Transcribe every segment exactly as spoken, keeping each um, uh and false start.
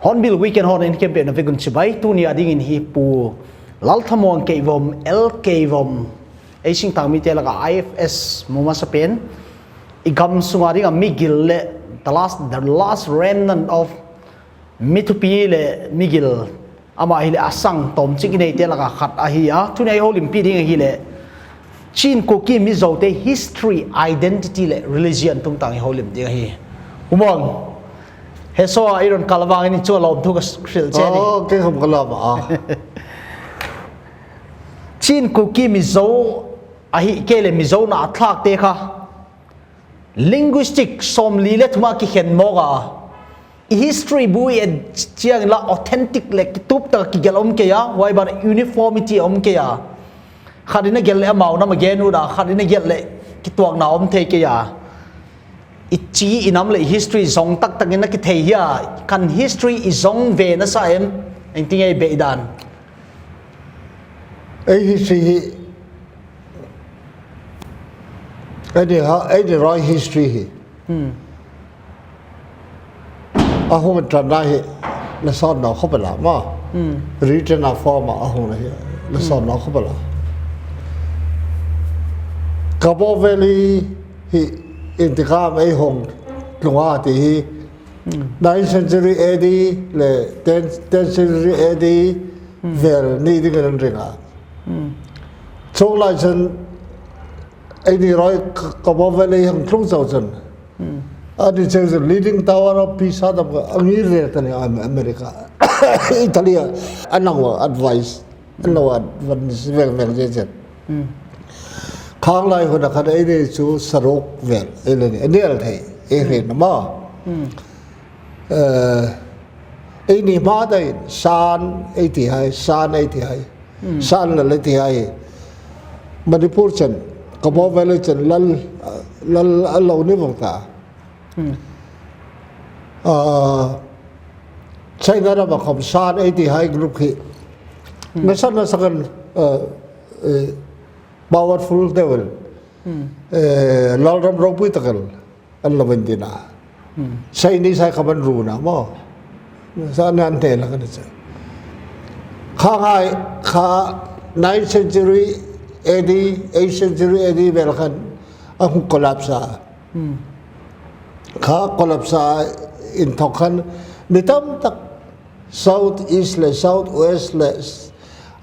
Hornbill Weekend hon en kempen a vek un chibai. Tuni a dingin hi Pu Lalthamuang Keivom, L Keivom, ei singtangmite laka I F S mu masapen, i gam sunga dinga migil leh the last, the last remnant of mi thupi leh migil, amah hileh a sang tawmchik i neite laka khat ahi a. Tuni a i houlimpih ding ahihleh Chin Kuki Mizote history, identity leh religion tungtang i houlim ding ahi. Pu Muang, he so a i ron kal vangin i chu a lawmthu ka hrilh chiat ni. Oh, kei khawm ka lawm a. Chin Kuki Mizo ahihkeileh Mizo na a thlakte kha linguistic sawmli leh thum a kikhen mawk a. I history bu i et chiangin la authentic leh kitup taka kigelh om kei a, huai ban uniformity om kei a. Khat in a gelh leh amau nam a gen ut a, khat in a gelh leh kituakna om thei kei a. I chi i nam leh i history zong taktakin a kithei hia, kan history i zong ve na sa em, engtin ei beih dan. Ei history hi, ei di ha, ei di roi history hi. Hmm. A hong tan na hi, la son na khop la ma. Hmm. Written a form a hong na hi, la son na khop la. Kabaw Valley hi intikam ei hong tlunga ti hi. Hmm. Ninth century A D leh tenth, tenth century A D Hmm. vel ni dingin an ring a. Hmm. Chuk lai chun, ei di roi K-, Kabaw Valley hong tlung chauh chun. Hmm. A di chauh chun, Leaning Tower of Pisa tam ka, a ngir leh tani Am-, America. Italy a, a nang ua advice, a nang ua advice veng veng je chen. Hmm. Khang lai hun a khat ei di chu Saruk vel, ei leh ni, a nial thei, ei Hmm. rin ma. Hmm. Eh, ei ni ma dai, San ei ti hai, San ei ti hai. Hmm. San lal ei ti hai. Manipur chen, Kabaw Valley chen, lal, lal, lal lo ni vong ta. Hmm. Ah, China ram a khawm San ei ti hai group hi. Hmm. Nasa nasa kan, eh, eh, powerful devil. Hmm. Eh, lalram ropui takel. An lo en ding a. Hmm. Chinese hai kha ban run a maw. Sa nan te la kan sa. Kha hai kha ninth century A D, eighth century A D vel khan a hong collapse a. Hmm. Kha collapse a in thok khan mi tam tak South East leh South West leh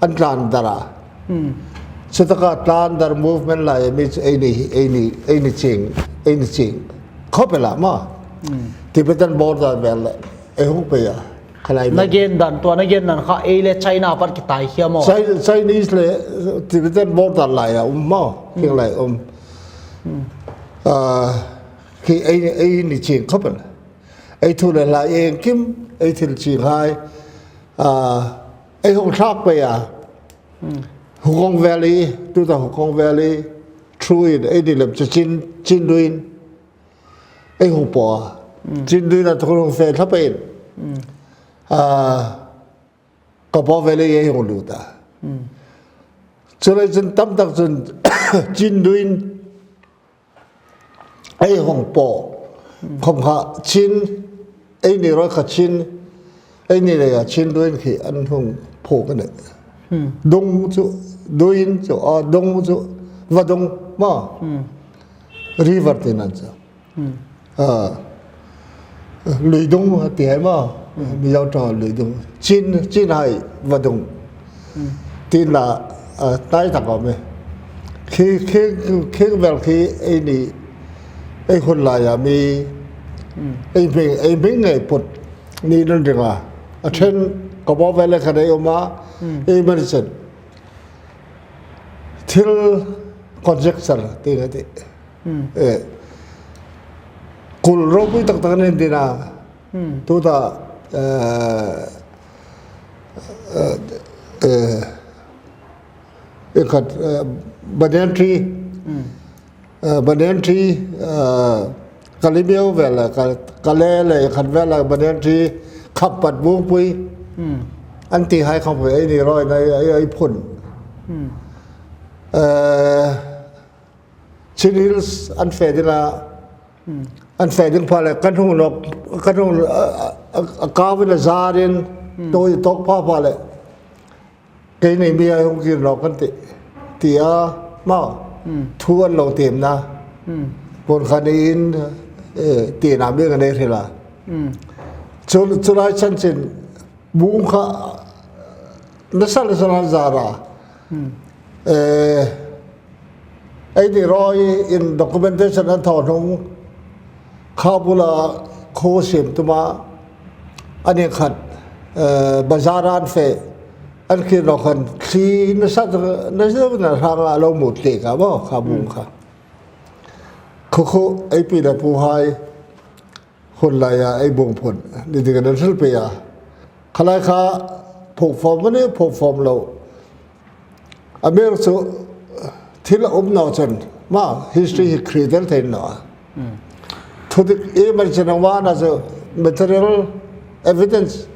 an tlan dar a. Hmm. Chutaka tlan dar movement lai mi chu ei ni, ei ni, ei ni ching, ei ni ching. Khop la ma. Hmm. Tibetan border vel leh ei hong pia. Khalai Na gen dan, tua na gen dan kha ei leh China apat kitai khia maw. Chi-, Chinese leh Tibetan border lai a um maw. Hmm. King lai um. Hmm. Ah, khi ei, ei ni ching khop la. Ei thu leh lai eng kim, ei thil ching hai, ah, ei hong thlak pia. Hmm. Hukong Valley, tuta Hukong Valley, through in, ei di lem chu Chin, Chin Duin, ei hong pua. Hmm. Chin Duin a thong hong fe thlap in. Hmm. Ah, Kabaw Valley ei hong lut a. Hmm. Chulai chun tam tak chun Chin Duin ei hong pua. Hmm. Khom kha Chin, ei ni roi kha Chin, ei ni leh a Chin Duin khi an hong pua ka ne. Hmm. Dung chu, Duin chu, a Dung chu, Vadung ma. Hmm. River tin an chu. Hmm. Ah. Luidung ti hai ma. Hmm. Mizo tho Luidung. Chin, Chin hai Vadung. Hmm. Tin la, ah, tai tak om e. Khi, khi, khi vel khi ei ni, ei hun lai a mi Ei hming, ei hming ngei put ni nan ringa. A then ka bawl vel leh ka nei om a, ei man chen. Thil conjecture ti ka ti. Eh, kul ropui taktak nen dina. Tuta, eh, eh, eh, eh, khat, eh, banyan tree. Eh, banyan tree, eh, ka limeu vel, ka, ka le le khat vel banyan tree khap pat bungpui. An ti hai kham pui, ei ni roi na, ei, ei phun. Eh, Chin Hills an fe ding a, an fe ding pha leh, kan hung nok, kan hung, a, a, a, a kau in a zarin, toi tok pha pha leh. Kei ni mi a hung kir nok kan ti, ti a, mau. Thu an lo tem na. Kon khan in, eh, ti na mi kan ei hrila. Chu, chu lai chan chin, bung kha, nasa nasa na zara. Eh, ei ni roi in documentation an thou nung, kha bula kho sim tuma, ani khat, eh, bazar an fe, an kir nok khan, thli nasa, nasa na rang a lo mut le ka bo, kha bung kha. Khu khu, ei pi na pu hai, hun lai a, ei bung phun. Ni ding a nan thil pe a. Kha lai kha, phok fom mani, phok fom lo. A mer chu, thil a um nau chen. Ma, history hi create thei nau a. Thudik ei man chen ang wan a chu, material evidence.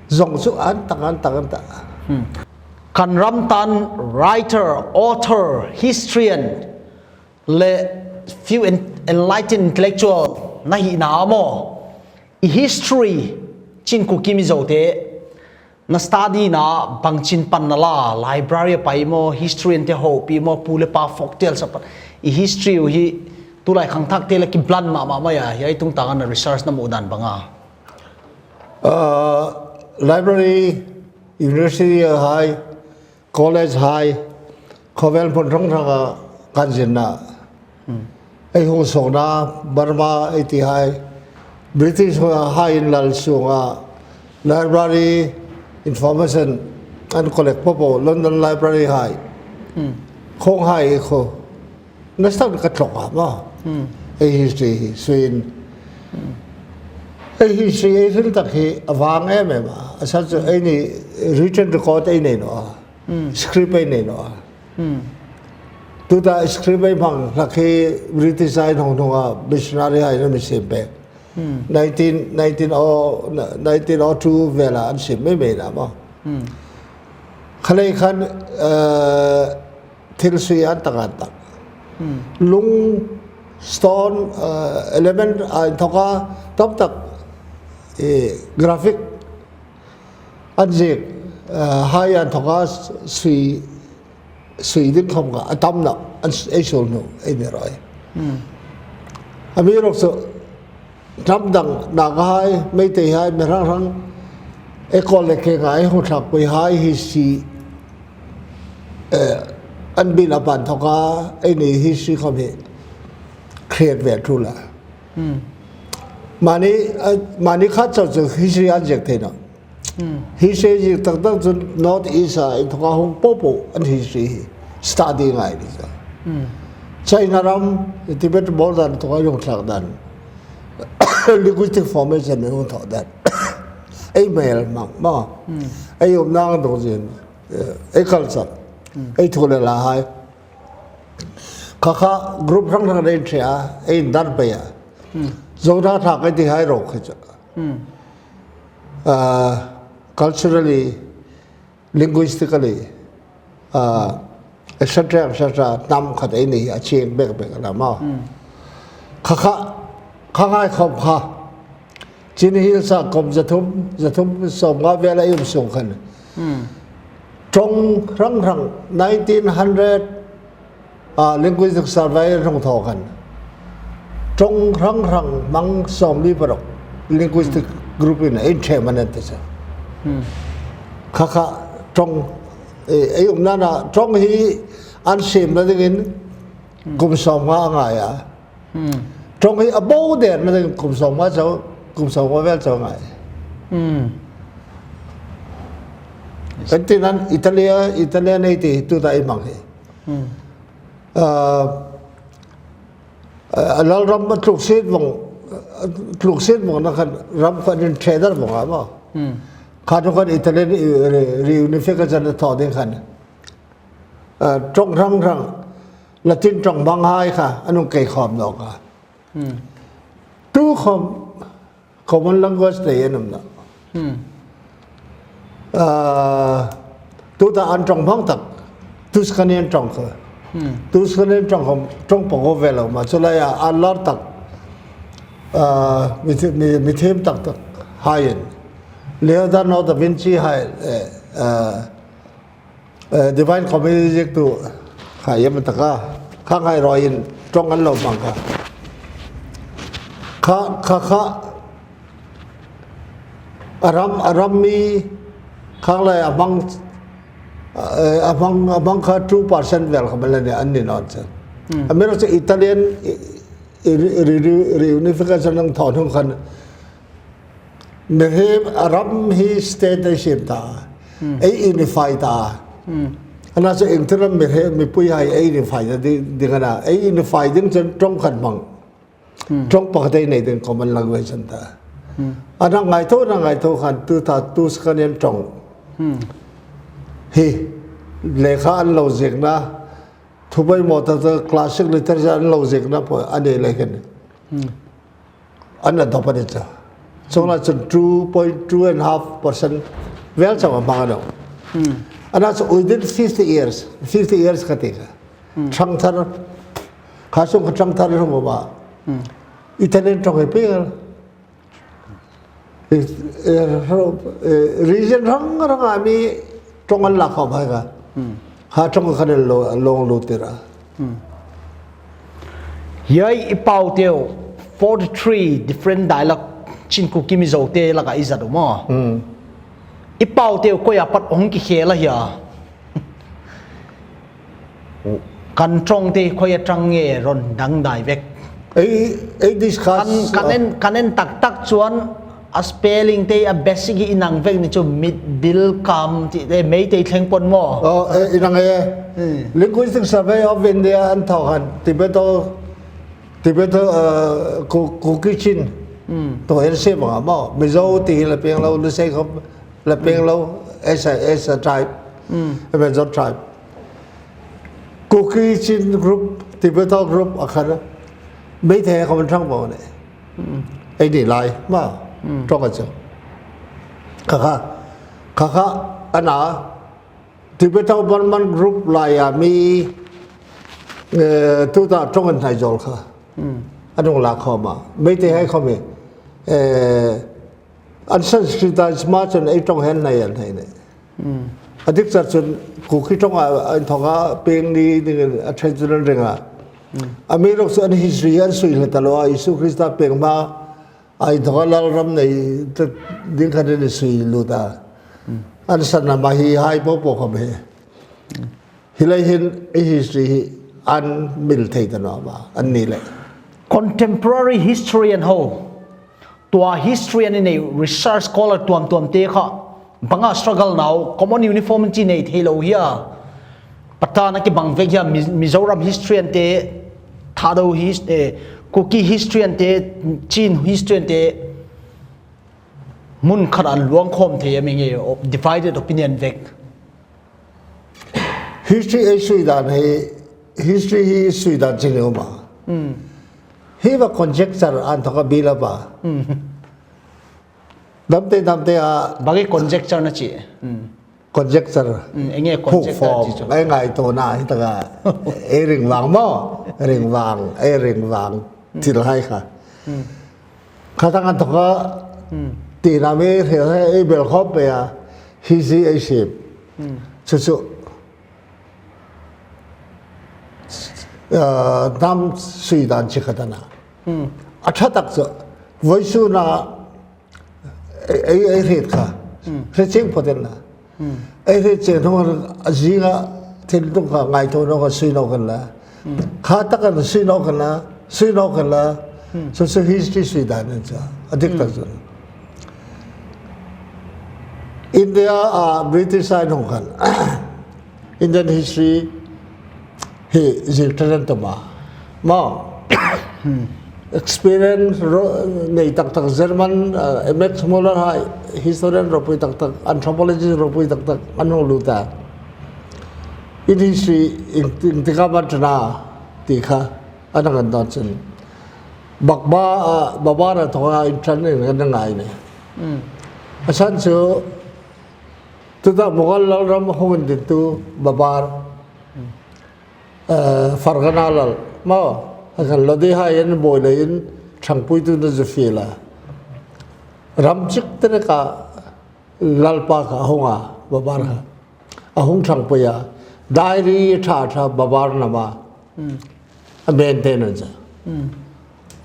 Zong chu an tak, an tak, an tak. Kan ram tan writer, author, historian, le few en-, enlightened intellectual na hihna maw. I history chin Kuki Mizo te na study na bangchin pan na la, library a pai maw, historian te houpi maw, pu le pa folk tales a pan. I history uh hi tulai khangthak te le kiblan mahmah mai a, hiai tungtang a na research na muhdan bang a. Ah, library, university a hai, college hai, khovel phun rong rong a kan zinna. Ei hung sawkna, Burma, ei ti hai, British hai in lal sunga, library, information, an collect popo, London Library hai. Khong hai kho. Nasa ka tlok a maw. Ei history hi, suin. Ei history, ei thil tak hi, a vang em em a. A sa chu, ei ni written record ei nei nua. Script ei nei nua. Tuta script ei mang lak hi British ai nong nong a missionary ai na mi sem pe. Nineteen, nineteen oh, nineteen oh two vela an sem mai mai na maw. Kha lei khan, eh, thil sui an tak an tak. Lung, stone, eh, element a inthoka tam tak, eh, graphic an zik, eh, hai an thoka sui, sui ding kham ka a tam na an s-, ei sul nu, ei ni roi. A mi rok su, tam dang, Naga hai, Meitei hai, mi rang rang, ei kol le ke ngai hu thak pui hai hi si, eh, an bin a pan thoka, ei ni hi si kham hi, create ve thu la. Mani, eh, mani khat chau chu history an zik thei na. History zik tak tak chu North East a, in thoka hong popo an history hi. Study ngai ni sa. China ram, Tibet border thoka hong thlak dan. Linguistic formation hong thok dan. Ei mel mang, ma. Ei um nang dong zin. Eh, ei culture. Ei thu le la hai. Kha kha group rang rang den thia, ei dan pe ya. Zo da tha ka ti hai rok khe cha. Ah, culturally, linguistically, ah, et cetera, et cetera, nam khat ei ni a ching bek bek la ma. Kha kha, kha ngai khom kha. Chin Hills a kum zathum, zathum sawmnga vel a i um sung khan. Tong rang rang nineteen hundred, ah, linguistic survey rong tho khan. Tong rang rang mang sawmli parok linguistic group in in them an te sa. Kha kha tong, eh, ei um nana tong hi an sem na dingin kum sawmnga ngai a. Tong hi a bo der na ding kum sawm nga chau, kum sawm nga vel chau ngai. Hmm. Kan ti nan Italia, Italia nei ti tu ta i mang hi. Hmm. Ah, ah, lal ram ma tluk sit vong, tluk sit vong na khan ram khan in trader vong a ma. Hmm. Kha tu khan Italian, eh, re-, reunification na tho ding khan. Ah, tong rang rang, Latin tong bang hai kha, anung kei khawm nawk a. Hmm. Tu khawm, common language te yen um na. Hmm. Ah, tu ta an tong bang tak, Tuscanian tong kha. Hmm. Tuscanian tong khawm, tong pong ho vel a ma, chu lai a, an lar tak. Ah, mi thi-, mi, mi thim tak tak, hai in. Leonardo da Vinci hai, eh, ah, Eh, Divine Comedy ziak tu kha yam taka, kha ngai roi in tong an lo mang kha. Kha, kha, kha, a ram, a ram mi, kha lai a mang, eh, a mang, a mang kha two percent vel kha mala ne an ni non chen. Hmm. A mero che Italian, i, i, re-, re-, re-, reunification nang thon hung khan, Mihem a ram hi state ei siam ta. Hmm. Ei unify ta. Hmm. Ana chu engtin ram mihem mipui hai ei unify ta di, ding ana. Ei unify ding chen tong khat mang. Hmm. Tong pakhat ei nei ding common language an ta. Hmm. Ana ngaithou, ana ngaithou khan tu ta Tuscanian tong. Hmm. Hi, lekha an lo ziak na, thubai mo ta ta classic literature an lo ziak na po, ani le khen. Hmm. An la dop a ni cha. Chung la chun two point two and half percent vel chang a mang a dong. Hmm. Ana chu within fifty years, fifty years ka ti ka. Hmm. Chang thar, kha sung kha chang thar hong ba. Hmm. Italian tong he pe. Eh, eh, eh, region rang rang a mi tong an la khawm hai ka. Hmm. Kha tong kha lo, long lo tira. Hmm. Hiai i pau teu forty three different dialect Chin Kuki Mizo te laka i zat uh maw. Hmm. I pau teu koi apat hong kikhel ahia. Kan tong te koi a tang nge ron dangdai vek. Ei, ei discuss, kan, kan uh, en, kan en taktak chuan a spelling te a basic hi i nang vek ni chu mit dil kam ti te Meitei thleng pon maw. Oh, eh, i nang e. Hmm. Linguistic Survey of India an thau han Tibeto, Tibeto, uh, Ku-, Kuki Chin. Hmm. To en se bang maw. Mizo ti la peng lo, lu se khawm la peng lo, as a, as a tribe, hmm, a major tribe. Kuki Chin group, Tibeto group a khan, Meitei khawm an thang bo ne. Hmm. Ei ni lai, ma, hmm, tong a chu. Kha kha, kha kha, ana, Tibeto Burman group lai a mi, eh, tu ta tong an hnai zol kha. Hmm. Anung la khawm a. Meitei hai khawm e. Eh, An Sanskritise ma chun ei tong hen nai an hei nei. Hmm. A dik char chun Kuki tong a, a thong a peng ni ding a traditional ring a. Hmm. A mi lok chu an history an sui hlak ta lo a, Isu Krista peng ma a thong a lal ram nei ta ding khan an sui lut a. Hmm. An san a ma hi hai po po khawm he. Hmm. Hilai hin i history hi an mil thei ta nawn a, an ni le. Contemporary historian ho. Tua historian i nei research scholar tuamtuam te kha. Banga struggle nau, common uniformity nei thei lo hia. Patana kibang vek hia Mi-, Mizoram historian te, Thadou his-, eh, Kuki historian te, Chin historian te. Mun khat a luang khawm thei a mi nge, o-, divided opinion vek. History ei sui dan hi, history hi sui dan chi leu ma. Hmm. Hi va conjecture an thok a bil a ba. Hmm. Damte, damte a. Bang e conjecture na chi. Hmm. Conjecture. Hmm, eng e conjecture chi chu. Ei ngaihtuahna hi taka. Ei ringvang maw. Ringvang, ei ringvang. Hmm. Thil hai kha. Hmm. Khatang an thok a. Hmm. Tina mi thil hai ei bel khawm pe a. Hi si ei sip. Hmm. Chu chu. Ah, nam sui dan chi khat ana. Hmm. A tha tak chu, vawisun a, ei, ei, ei hriet kha. Hmm. Hriet chiang phot in la. Hmm. Ei hriet chiang hnung a zing a, thil tung kha ngaihtuah nawn kha sui nawn kha la. Hmm. Kha tak a sui nawn kha la, sui nawn kha la. Hmm. So, so history sui dan in cha. A dik tak Hmm. chu. India, ah, British a hong khan. Indian history hi zir teren toma. Ma. Hmm. Experience ro, nei tak tak German, ah, Max Muller hai historian ropui tak tak, anthropologist ropui tak tak, an hong lut a. India history ing, ing tika ban tana ti kha. Ana kan don chen. Bakba, ah, Babar a thonga intran in kan ngai ne. Hmm. A san chu, tuta Mughal lalram hong in din tu Babar. Hmm. Eh, Fargana lal. Ma, a kan Lodi hai en boi le in thangpui tu na zu fi la. Ram chik te ka lalpa kha hong a, Babar kha. Hmm. A hong thangpui a. Diary tha tha Babar nama. Hmm. A maintain a cha. Hmm.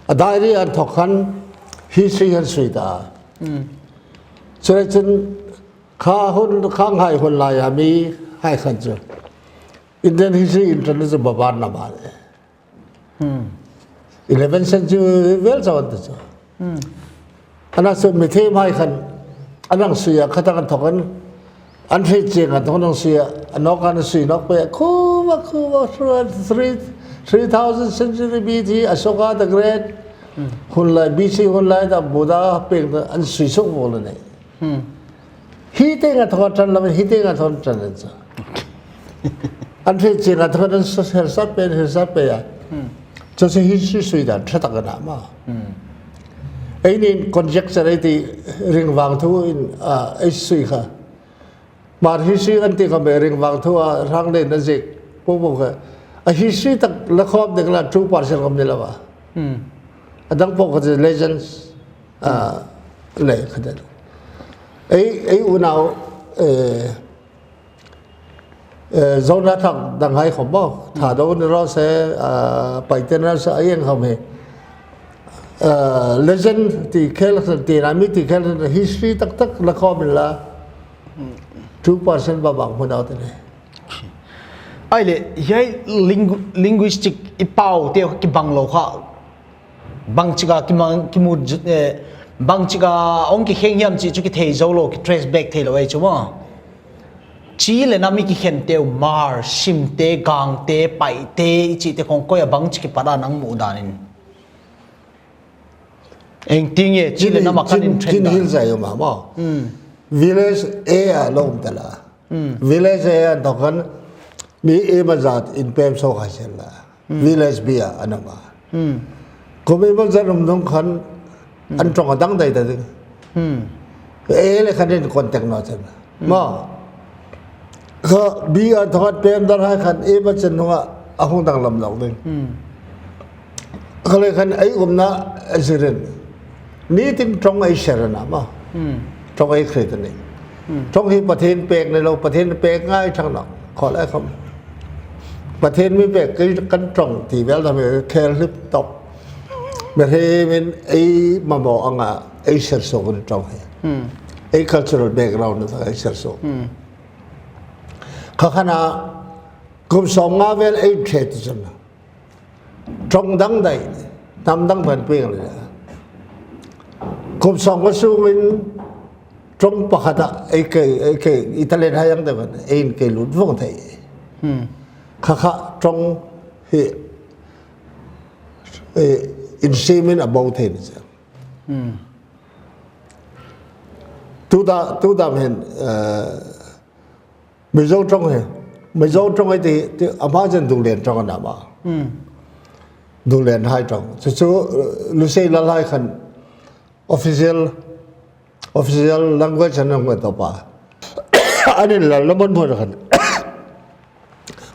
A diary a thok khan history han sui ta. Hmm. Chule chun kha hun, kha ngai hun lai a mi hai khan chu. Indian history international Babar nama le. Hmm. Eleven century vel chawan ta chu. Hmm. Ana chu mi them hai khan, anang sui a, khatang an thok an, an hre ching a thok nang sui a, anok an sui nok pe, khuwa, khuwa, three, three thousand century B C, Ashoka the Great, Hmm. hun lai, B C hun lai ta Buddha peng ta, an sui sok bol ne. Hmm. Hi te nga thon tran lam, hi te nga thon tran lam cha. An hre ching a thon an sa, her sa pe, her sa pe a. Hmm. Chu chu history sui dan, tha tak na ma. Hmm. Ei nin conjecture ei ti ringvang thu in, ah, ei sui kha. Mar history kan ti kha me ringvang thu a rang le na zik. Po po kha. A history tak la khom dek la two percent khom ni la ba. Hmm. A dang po kha legends. Ah, le kha de. Ei, ei unau, eh, eh, zona thak dang hai khom bo. Thadou ni ro se, ah, Paite na se, a eng khom he. Ah, legend ti khel, ti na mi ti khel, history tak tak la khom la. Two percent ba bang hun au te ne. Ai le, hiai lingu-, linguistic i pau te ki bang lo kha. Bangchik a ki mang, ki mu, eh, bangchik a ong ki kheng hiam chih chu ki thei zo lo, ki trace back thei lo ei chu ma. Chi le na mi ki khen teu Mar, Sim te, Gang te, Pai te, i chih te khong koi a bangchik ki pat a nang mu dan in. Eng ting e, chi le na ma kan in trend dan. Chin Hill zai ma ma. Hmm. Village A a lom ta la. Hmm. Village A a thok khan mi A ma zat in pem so kha sel la. Hmm. Village B a ana ma. Hmm. Kum i ma zat um dong khan Hmm. an tong a dang dai ta ding. Hmm. A le khan in contact no chen. Hmm. Ma. Kha B a thok khan pem dar hai khan A ma chen nung a hong dang lam lok ding. Hmm. Kha le khan ei umna a zirin. Ni tin tong ei ser na ma. Hmm. Tong ei khre ta ni. Hmm. Tong hi Pathian pek ni lo, Pathian pek ngai thang na. Kho lai kham. Pathian mi pek kei kan tong ti vel da me khel hlip tok. Me he min ei mamo anga ei ser so kun tong he. Hmm. Ei cultural background ta ei ser so. Hmm. Kha khan a kum sawm nga vel ei thre ti chun. Tong dang dai, nam dang ban peng le. Kum sawm nga sung in tong pakhat a, ei kei, ei kei, i talent hai ang te ban, ei in kei lut vong thei. Hmm. Kha kha tong hi, eh, in simin a bau thei ni cha. Hmm. Tu da, tu da men, eh, Mizo tong he. Mizo tong he ti, ti ama chen Dunglen tong na ma. Hmm. Dunglen hai tong. Chu chu, eh, Lusei lal hai khan official, official language an hong to pa. Anin lal na mon mon khan.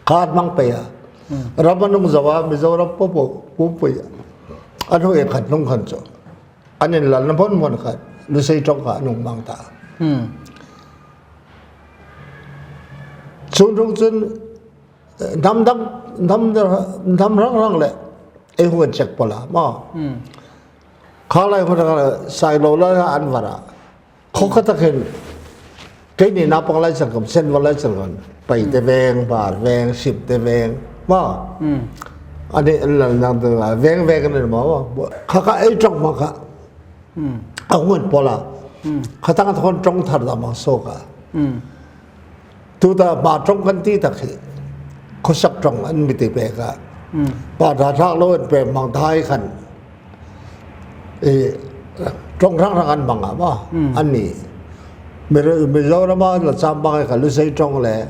Khat mang pe a. Hmm. Ram anung zawa, Mizoram po po, po po ya. Anu e khat nung khan cho. Anin lal na mon mon khat. Lusei tong kha nung mang ta. Hmm. Chun rung chun, eh, nam dang, nam, nam rang rang le, ei hong check pola, ma. Hmm. Kha lai hong rang le, sai lo la an vara. Kho kha ta khen, kei ni na pang lai chang kam, sen va lai chang kam, Paite veng, Bar veng, Simte veng, ma. Hmm. Ani, an lal nang tu, ah, veng veng an maw. Kha kha ei tawng mah kha. Hmm. A hun pola. Hmm. Kha tang thon tawng thar da mah so kha. Hmm. Tuta mah tawng kan ti tak hi. Khosak tawng an mi ti pe kha. Hmm. Mah da thak lou an pe mang thai khan. Eh, tawng rang rang an mang a maw. Hmm. Ani. Mizo-, Mizoram a la cham bang kha Lusei tawng le.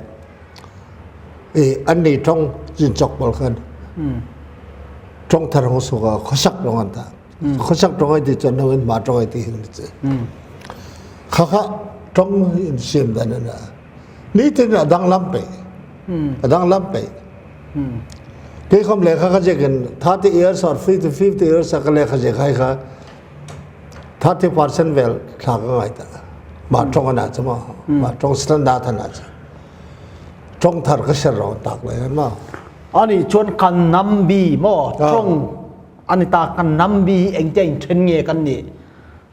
Eh, ani tawng chin chok bal khan. Hmm. Tawng thar hong suk a, khosak tawng an ta. Hmm. Khosak tawng ai ti chuan no in mah tawng ai ti hing ni che. Hmm. Kha kha tawng in siam dan na. Ni tin a danglam pe. Hmm. A danglam pe. Hmm. Kei khawm lekha ka ziak in thirty years or fifty, fifty years a ka lekha ziak hai kha. Thirty percent vel thla ka ngai ta. Mah tawng ana chu maw. Hmm. Mah tawng standard ana chu. Tawng thar ka ser rong tak lai maw. Ani chuan kan nam bi maw. Ah. Tawng. Ani ta kan nam bi hi engtia in then nge kan ni.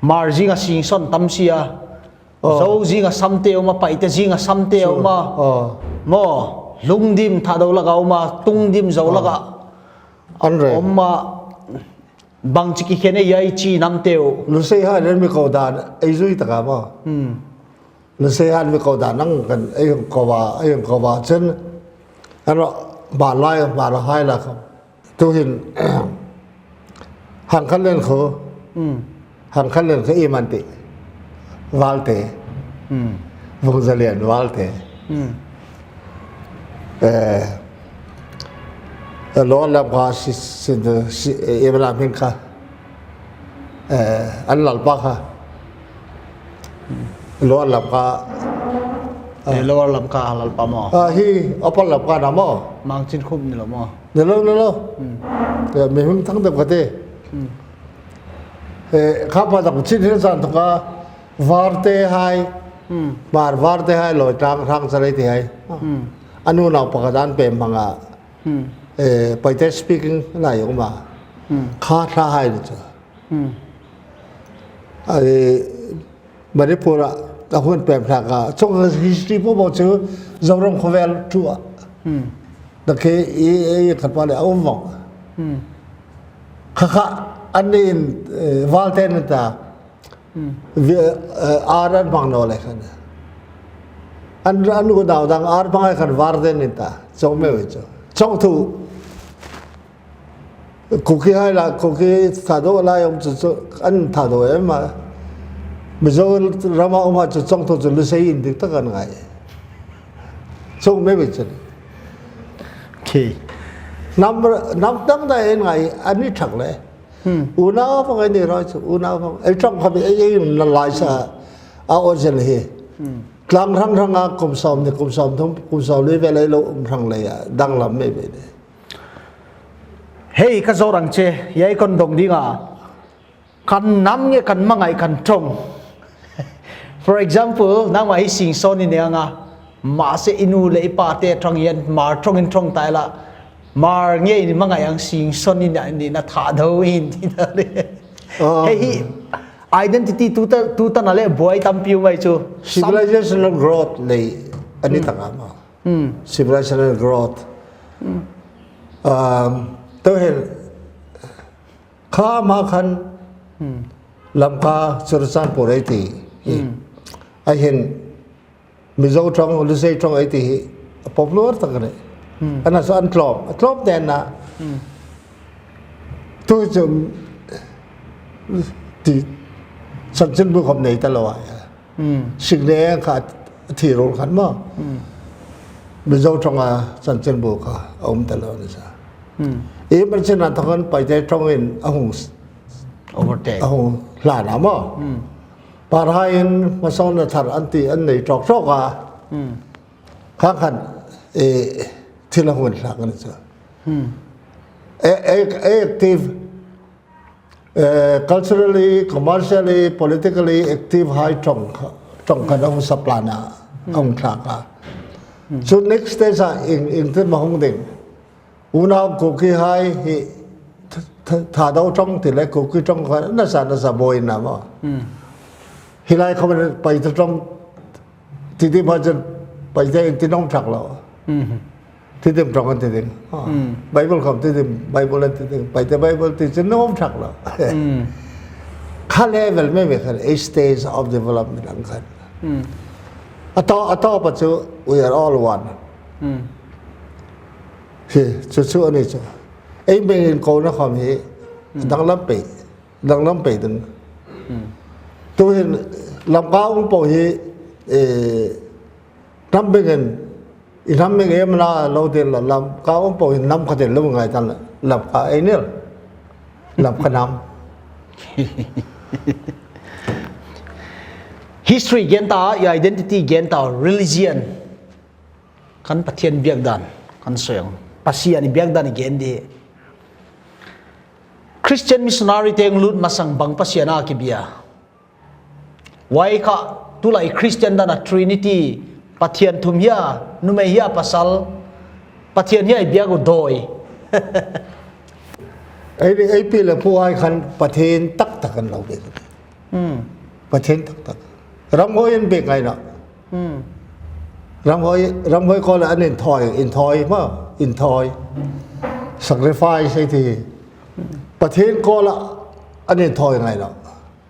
Hmar zinga singsawn tam sia. Oh. Zo zinga samte a um a, Paite zinga samte a um a. Oh. Maw, Lungdim Thadou laka a um a, Tungdim Zo laka. An re. A um a, bangchi kikhen e hiai chi namte uh. Lusei hai nen mi ko dan, ei zui taka maw. Hmm. Lusei hai mi ko dan nang kan, ei ko va, ei ko va chen. Ano, ba lai, ba la hai la kham. Tuhin, Hangkhanlen khu, Hmm. Hangkhanlen khu i man ti. Valte. Hmm. Vungzalian Valte. Hmm. Eh, Lower Lamka si, si, si, eh, i man lam hin kha. Eh, an lalpa kha. Lower Lamka. Eh, Lower Lamka lalpa maw. Ah, hi, Upper Lamka na maw. Mangchinkhum ni lo maw. Ni lo, ni lo. Hmm. Eh, mi hming thang deuh ka ti. Hmm. Eh, kha pa tak chin hin san thok a, Varte hai, Hmm. Hmar Varte hai lo tang thang sa lei ti hai. Hmm. A nu nau pakhat an pe mang a. Hmm. Eh, Paite speaking lai um a. Hmm. Kha thla hai ni chu. Hmm. Ai, Manipur a, a hun pem thak a. Chong history po bo chu, Zoram khovel tu a. Hmm. Da ke i, i khat pa le a um vong. Hmm. Kha kha, an in, eh, Valte ni ta. Hmm. Vi, eh, ar an bang no le khan. An, an ko dau dang ar bang ai khan Valte ni ta. Chong me we chu. Chong tu. Kuki hai la, Kuki Thadou lai om chu chu, an Thadou em a. Mizoram a om a chu chong thu chu Lusei in dik tak an ngai. Chong me be chen. Okay. Nam, nam dang da en ngai, ani thak le. Hmm. Unau pang ai ni roi chu, unau pang. Ei chong kha be ei, ei na lai sa, a o zel hi. Hmm. Tlang rang rang a kum som ni, kum som thum, kum som li ve lai lo um rang le a, dang lam me be ni. Hei, ka zawh rang che, hiai kon dong ding a. Kan nam nge kan mangaih kan tawng. For example, nangmah hi singsawn i nei ang a. Mahse i nu leh i pate tawng hian Hmar tawng in tawng ta ila. Hmar nge i mangaih ang singsawn i nei, i nei na Thadou in ti na le. Ah. Hei hi, identity tuta, tuta na le buai tampi um ai chu. Civilizational growth lei, ani Hmm. tak a maw. Hmm. Civilizational growth. Hmm. Um, tu hel, kha ma khan, Hmm. Lamka, Churachandpur ei ti hi. Hmm. Ai hin, Mizo tawng, Lusei tawng ei ti hi, popular tak a ni. Hmm. Ana sa an tlawm, a tlawm te na. Hmm. Tu chu, ti, chanchinbu khawm nei ta lo a. Hmm. Sik ne kha thi rol khan maw. Hmm. Mizo tawng a chanchinbu kha a um ta lo ni sa. Hmm. I man chin a thok khan Paite tawng in a hung s-, Overtake. A hung hlan a maw. Hmm. Parhai in masawna thar an ti an nei tawk tawk a. Hmm. Kha khan, eh, thil a hung hlan a ni sa. Hmm. E, e, e active Eh, culturally, commercially, politically active hai tawng kha, tawng kha Hmm. dong saplana, Hmm. hong thlak a. Hmm. Chu next stage a eng, engtin ma hong ding. Unau Kuki hai hi th-, th-, Thadou tawng ti le Kuki tawng kha nasa, nasa buaina maw. Hmm. Hilai kha man Paite tawng ti ti ma chen Paite engtin hong thlak lo. Hmm. Ti ding, prong an ti ding. Ah. Hmm. Bible khawm ti ding, Bible an ti ding. Paite Bible ti chin nom thak lo. Hmm. Kha level mei mei khan, a stage of development ang khan. Hmm. A to, a to pa chu, we are all one. Hmm. Hi, chu chu ani chu. Ei meng in ko na khawm hi, hmm, danglam pei, danglam pei ding. Hmm. Tu hin, Lamka ung po hi, eh, nam beng in, i nam beng em na lo ding la, Lamka ung po hin nam kha ding lo ngai tan la, Lamka ei nil. Lamka nam. History gen ta, i identity gen ta, religion. Kan Pathian biakdan, kan soi ang. Pasian i biakdan i gen di. Christian missionary teng lut masang bang Pasian a kibia. Huai kha, tulai Christian dan a Trinity, Pathian thum hia, numei hia pasal, Pathian hia i biak uh dawi. Ei, ei pi leh pu ai khan Pathian taktak an lo biak. Hmm. Pathian taktak. Ramhuai an biak ngai na. Hmm. Ramhuai, ramhuai ko la an in thoi, in thoi ma, in thoi. Sacrifice ei ti. Pathian ko la an in thoi ngai na.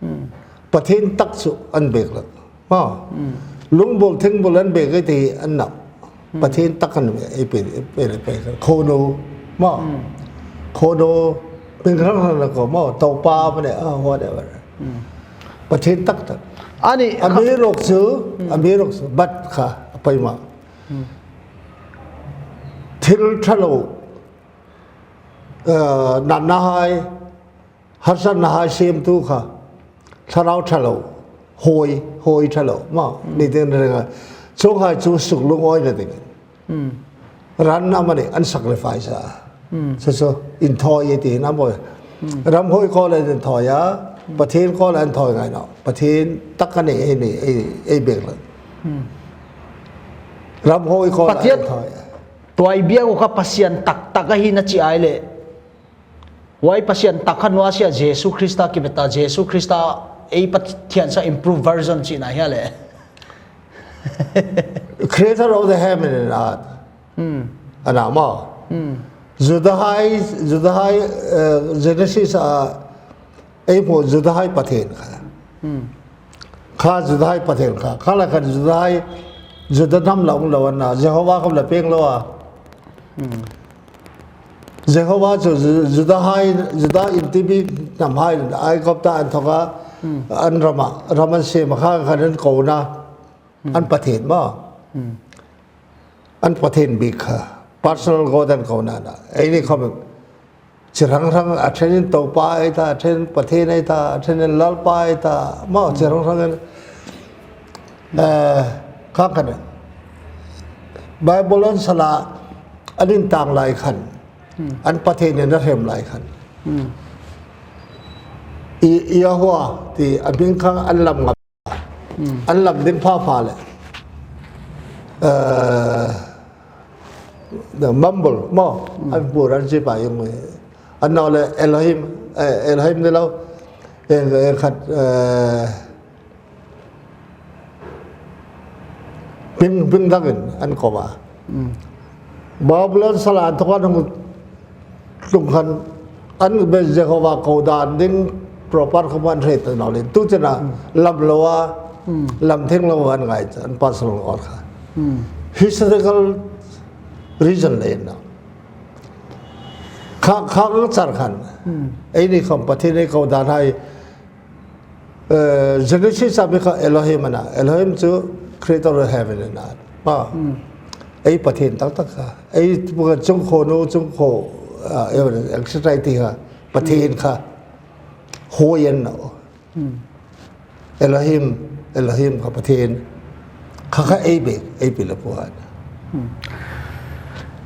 Hmm. Pathian tak chu an biak la. Ma. Hmm. Lungbul thingbul an biak ei ti an na. Hmm. Pathian tak an ei pi, ei pi, ei pi. Khonu. Ma. Hmm. Khonu. Pen rang rang la ko ma. Toupa ma ne, ah, whatever. Hmm. Pathian taktak. Ani, a mi lok chu, hmm, a mi lok chu, bat kha, a pai ma. Hmm. Thil tha lo, eh, natna hai, harsatna hai sem tu kha, thlarau tha lo, hoi, hoi tha lo, ma, hmm, ni ding ding a. Chung hai chu suk lung oi na ding. Hmm. Ran a mani an sacrifice a. Hmm. So, so, in thoi e ti na boy. Hmm. Ramhuai ko la in thoi a, hmm, Pathian ko la in thoi ngai na. Pathian tak ani ei ni, ei, ei biak la. Hmm. Ramhuai ko la Pathian in thoi a. Tuai biak uh kha Pasian taktak ahi na chi ai leh. Huai Pasian tak kha nuasia Jesu Krista kibia ta, Jesu Krista ei Pathian sa improve version chihna hia leh. Creator of the heaven and earth. Hmm. Ana ma. Hmm. Juda hai, Juda hai, eh, Genesis a, ei mu Juda hai Pathian kha. Hmm. Kha Juda hai Pathian kha. Kha la khan Juda hai, Juda nam la ung lo ana, Jehovah khawm la peng lo a. Hmm. Jehovah chu Ju-, Juda hai, Juda inti mi nam hai, Aigupta an thok a, hmm, an ram a, ram an sem a kha khan an kou na, hmm, an Pathian ma. Hmm. An Pathian bik kha, personal God an kou na na. Ei ni khawm, chi rang rang a then in Toupa ei ta, a then Pathian ei ta, a then in Lalpa ei ta, ma, hmm, chi rang rang in, eh, kha khan. Bible an sala, an in tang lai khan. Hmm. An Pathian in a rem lai khan. Hmm. I, Yahweh, ti a bing kha an lam ngap. Hmm. An lam ding pha pha le. Eh, the mumble, mo. Hmm. An bu ran si pa yung, eh. An nau le Elohim, eh, Elohim ni lo. Eh, eh, khat, eh, Ping, ping dangin an kou a. Mm. Babylon sala an thok a hong tung khan an be Jehovah kou dan ding proper khawm an hre ta nawn leh. Tu chena, mm, lam lou a, mm, lam theng lou an ngai, an pasal ngal kha. Mm. Historical reason leh na. Kha, kha char khan. Mm. Ei ni khawm Pathian ei kou dan hai, Eh, Genesis a mi kha Elohim ana. Elohim chu creator of heaven and earth. Ah. Hmm. Ei Pathian taktak kha. Ei bukan chung kho nu, chung kho, ah, eh, et cetera ti kha. Pathian, hmm, kha. Hoi an na. Hmm. Elohim, Elohim kha Pathian. Kha kha ei be, ei pi leh pu ana. Hmm.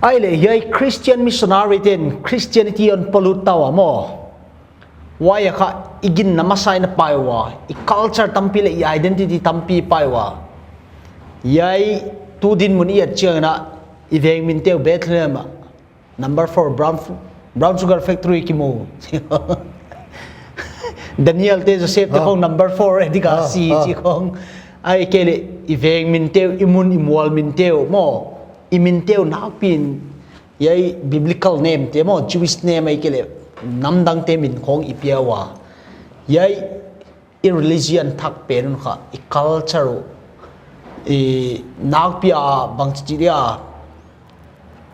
Ai leh, hiai Christian missionary ten Christianity hon pollute ta ua maw. Huai a kha i ginna masa in a pai ua, i culture tampi leh i identity tampi pai ua. Hiai tu dinmun i et chiang in a i veng minte uh Bethlehem a number four brown, brown sugar factory kimu. Daniel te Joseph te, ah, khong number four eh dika, ah, si, ah, chi khong. Ahihkeileh i veng minte uh, i mun i mual minte uh maw. i minte uh nakpi in, hiai biblical name te maw, Jewish name ahihkeileh namdangte min khawng i pia ua. Hiai i religion thak pen un kha, i culture uh, i nakpi a bangchi dia,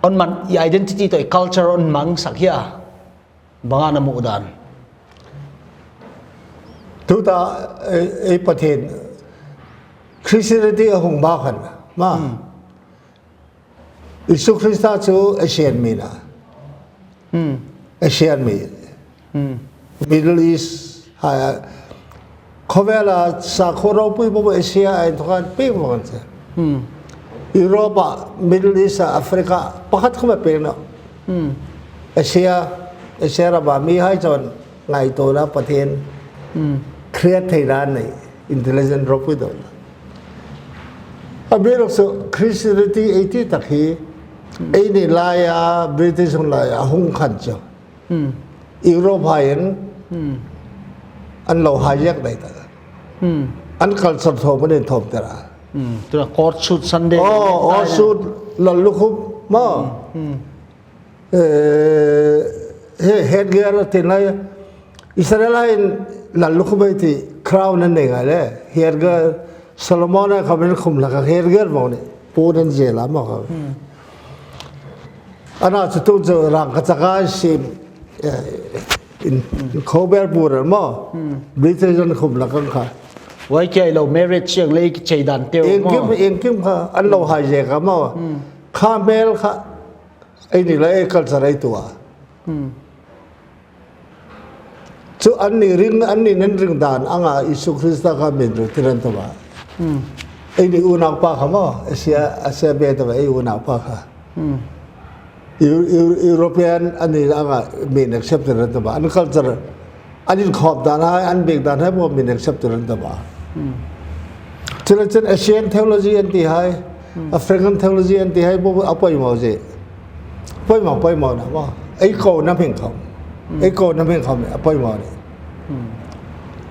hon man, i identity toh i culture hon mangsak hia. Bang a na muhdan? Tuta, eh, eh, Pathian, Christianity a hong bak khan, maw. Hmm. Isu Krista chu Asian mi na. Hmm. Asian mi. Hmm. Middle East, ha, khovel a sakhaw ropui popo Asia a inthokan pi mo kan se. Hmm. Europe a, Middle East a, Africa, pakhat khawng a pen na. Hmm. Asia, Asia ram a mi hai chon ngaihtuahna Pathian. Hmm. Create theihna nei, intelligent ropui dong. A bel su Christianity eighty tak hi, Hmm. ei ni lai a, British hun lai a, hong khan chu. Hmm. Europe hai in, Hmm. an lo hijack dai ta. Hmm. An culture thawm in thawm tera. Hmm. Tua coat suit Sunday. Oh, coat suit, lal lukhup, maw. Hmm. Hmm. Eh, he, headgear tin lai, Israel hai in lal lukhup ei ti crown an nei ngai le. Headgear, Solomon a khamin khum lak a headgear maw ni. Pun an zel a maw kha. Hmm. Ana chu tu chu rang ka chaka sim, eh, in, in khovel bur maw. Hmm. British an khum lak ang kha. Huai kia i lo marriage siang lei ki chei dan teu maw. Engkim, engkim kha, an lo hijack a maw. Hmm. Kha mel kha, ei ni lai culture ei tua. Hmm. Chu an ni ring, an ni nen ring dan, anga Isu Krista kha min ru tiran ta ba. Hmm. Ei ni unau pa kha maw, Asia, Asia be ta ba, ei unau pa kha. Hmm. Eu-, Eu-, European an ni anga min accept tiran ta ba. An culture, an in khop dan hai, an bek dan hai bo min accept tiran ta ba. Hmm. Chila chen Asian theology an ti hai, Hmm. African theology an ti hai bo a poimoh zel. Poimoh, poimoh na maw. Ei kou na hming khawm. Hmm. Ei kou na hming khawm, a poimoh ni. Hmm.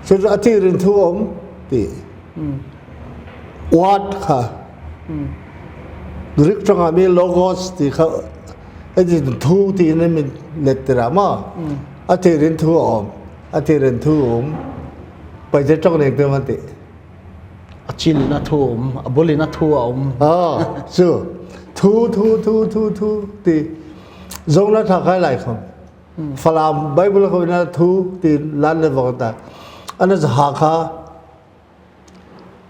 Chu a ti rin thu om, ti. Hmm. Word kha. Hmm. Greek tang a mi logos ti kha. Ei ti thu ti na min let tera maw. Hmm. A ti rin thu om. A ti rin thu om. Paite tang neng te man ti. A chil in a thu om, a bul in a thu a om. Ah, chu. Thu, thu, thu, thu, thu, ti. Zong na tha khai lai khawm. Hmm. Falam Bible khawm na thu, ti lan le vong ta. Ana za ha kha.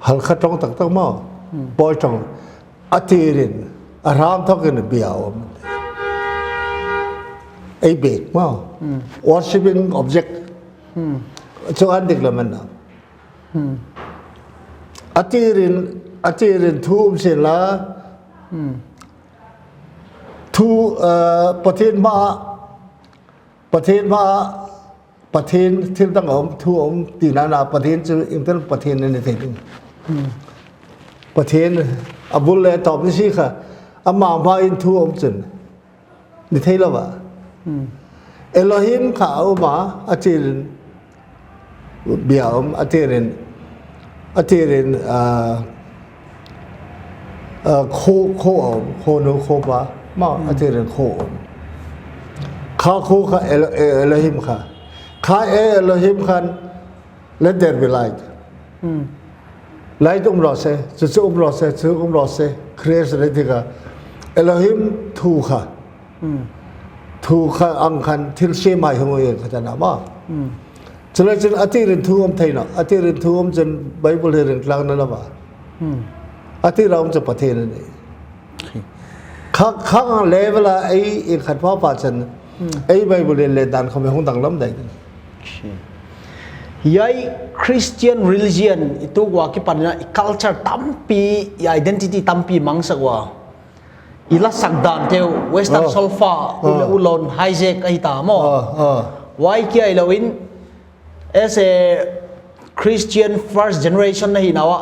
Hal kha tong tak tak maw. Hmm. Poi tong. A ti rin. A ram thok in bia om. Ei bek maw. Hmm. Worshipping object. Hmm. Chu an dik la man na. Hmm. A ti rin, a ti rin thu um sin la. Hmm. Thu, uh, Pathian ma, Pathian ma, Pathian thil dang om, thu om, ti na na Pathian chu intel Pathian ni thei ding. Hmm. Pathian a bul le tawp ni si kha, ama ma in thu om chun. Ni thei lo va. Hmm. Elohim kha a um a, a chil in bia om, a chil in, a chil in, ah, ah, kho, kho a om, kho nu, kho pa, ma, Hmm. a chil in kho om. Kha kho kha Elo-, Elohim kha. Kha e Elohim khan, Let there be light. Hmm. Light um lo se, chu chu um lo se, chu um lo se, creation a ti kha. Elohim thu kha. Hmm. Thu kha ang khan thil se mai hong ye kha ta na ma. Hmm. Chulai chun a ti rin thu um thei na, a ti rin thu um chun Bible hi rin tlang na la ma. Hmm. A ti ra um chu Pathian ni. Kha, kha level a ei, ei khat pa pa chan, Hmm. ei Bible le dan khawm hong dang lam dai. Hiai Christian religion i tuk ua kipan in i culture tampi, i identity tampi mangsak ua. I lasak dan teu, Western Oh. solfa, Oh. ule ulon, hijack ahi ta maw. Oh, oh. Huai kia i lo in, as a Christian first generation na hi na ua,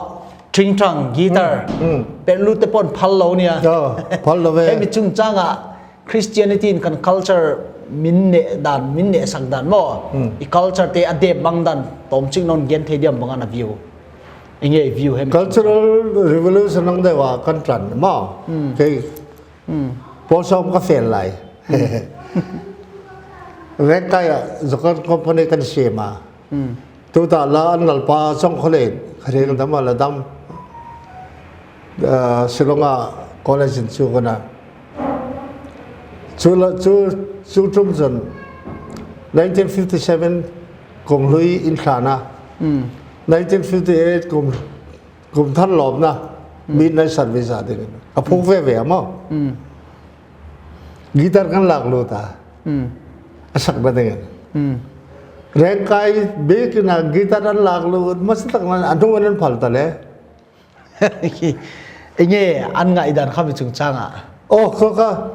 tringtang, guitar, Hmm, hmm. pen lu te pon phal lo nia. Oh, phal lo ve. Hemi chungchang a, Christianity in kan culture min neh dan, min neh sak dan maw. Hmm. I culture te a dep mang dan, tawmchik non gen thei diam bang a na view. Eng e view hem. Cultural revolution nang deuh a kan tlan maw. Hmm. Kei Hmm. Pawl sawm ka fail lai. Hmm. Rengkai ah Zokan Company kan sem a. Hmm. Tuta la an lalpa Chongkholen, khareng dam a la dam. Ah, Shillong a college in chu kona. Chu la, chu, chu tum chun nineteen fifty-seven kum hlui in thlan a. Hmm. Nineteen fifty-eight kum, kum thanlawmna, hmm, midnight service a ding. A phuk veve a maw. Hmm. Guitar kan lak lut a. Hmm. A sakna ding. Hmm. Rengkai bik in a guitar an lak lut, masa tak nan, a hnung an phal ta le. Enge an ngaihdan kha mi chungchang a. Oh, kha kha.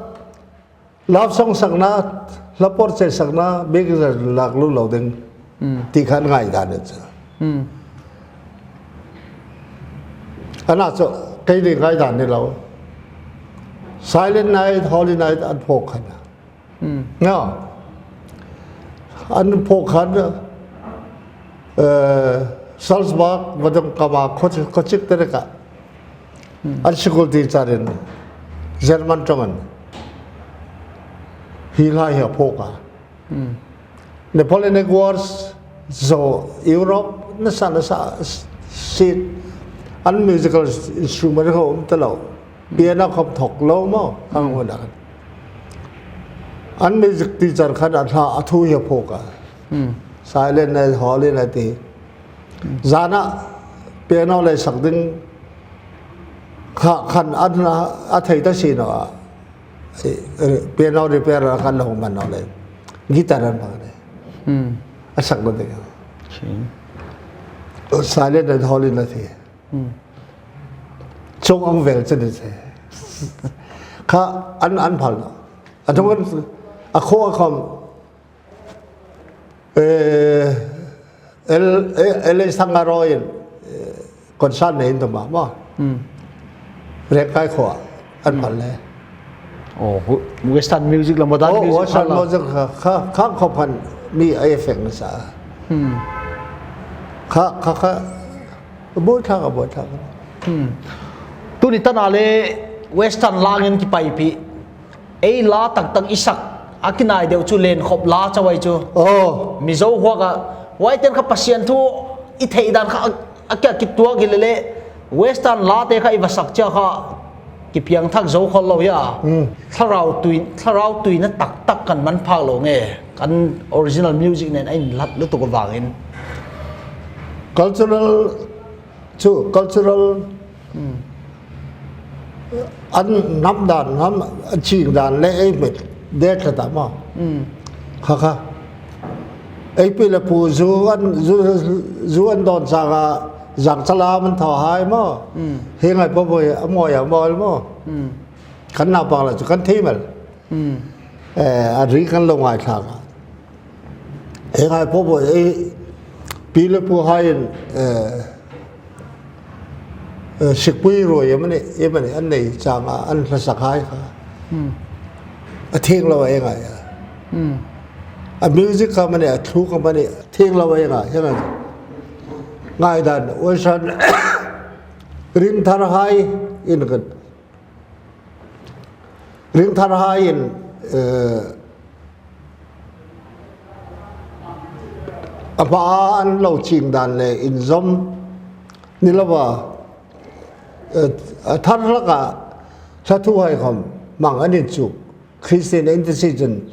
Love song sakna, la portrait sakna, bik in a lak lut lou ding. Hmm. Ti kha an ngaihdan e chu. Hmm. Ana chu, kei di ngaihdan ni lou. Silent Night, Holy Night, an phawk khan. Hmm. Nga. An phawk khan, eh, Salzburg, vadung kama, khochik, khochik te reka. Hmm. An sikul teacher in, German tongan. Hi lai hi a phawk a. Hmm. Napoleonic Wars, zo Europe, nasa, nasa, seat. An musical instrument khawm om ta lou. Piano khawm thawk lou maw, kang huna. An music teacher khan a thla, a thu hi a phawk a. Hmm. Silent Night, Holy Night ti. Hmm. Zan a piano lei sak ding kha khan an a, a thei ta si nawn a. Eh, eh, piano repair a khan lou man nawn le. Guitar an phak le. Hmm. A sak nawn ding. Chin. Silent Night, Holy Night ti. Hmm. Chung ang vel chen ni se. Kha an, an phal na. A thong an, a kho a kham. Eh, el, eh, el sang a roi, eh, concert nei in tuma, ma. Hmm. Rengkai kho a, an phal le. Oh, hu-, Western music la modern music phal la. Oh, Western music kha, kha, kha khop khan mi a effect na sa. Hmm. Kha, kha, kha, Bawithla ka, bawithla ka. Hmm. Tuni tan a le Western la ngen kipaipih. Ei la taktak i sak a kinai deuh chu Lenkhop la chauh ahi chu. Oh. Mizo huak a. Huaite'n kha Pasian thu i theih dan kha a, a kia kituak hi lele. Western la te kha i va sak chia kha kipiangthak zo khol lou hia. Hmm. Thlarau tui, thlarau tuina taktak kan man phak lou nge. Kan original music nen a inlat lutuk vangin. Cultural, chu cultural, hmm, an nam dan, nam, a ching dan le ei met det la ta maw. Hmm. Kha kha. Ei pi le pu zu an, zu, zu an dawn chang a, zang chala man thaw hai maw. Hmm. Hi ngai pa boi, a moi a moi maw. Hmm. Kan naupang la chu kan thei mel. Hmm. Eh, a ri kan lo ngaithlak a. Hi ngai pa boi, eh, pi le pu hai in, eh, eh, sikpui ruai, eh, mani, eh, mani, an nei chang a, an hlasak hai kha. Hmm. A theng lou a ngai a. Hmm. A music kha mani, a thu kha mani, a theng lou a ngai, hi ngai. Ngai dan, Western, ringthar hai in kan. Ringthar hai in, eh, a hma an lo ching dan le inzom ni lou a, eh, a thar hlak a, thla thu hai khawm mang an in chu. Christian in ti si chun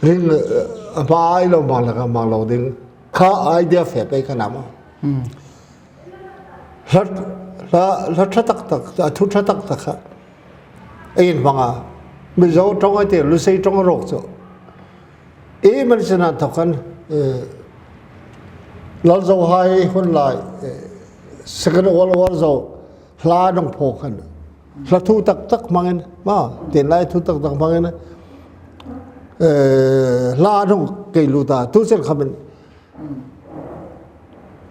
ring, eh, a hma ai lo mang lak a mang lou ding. Kha idea fe pe kha nam a. Hmm. Hla, hla, hla tha taktak, a thu tha taktak kha. Ei in hmang a. Mizo tong a te, Lusei tong rok chu. Ei man sina thok khan, eh, Lalzo hai hun lai, eh, Second World War zo, hla nong phawk khan. Hla thu taktak hmangin, ma, tin lai thu taktak hmangin. Eh, hla nong kei lu ta, tu chen khamin.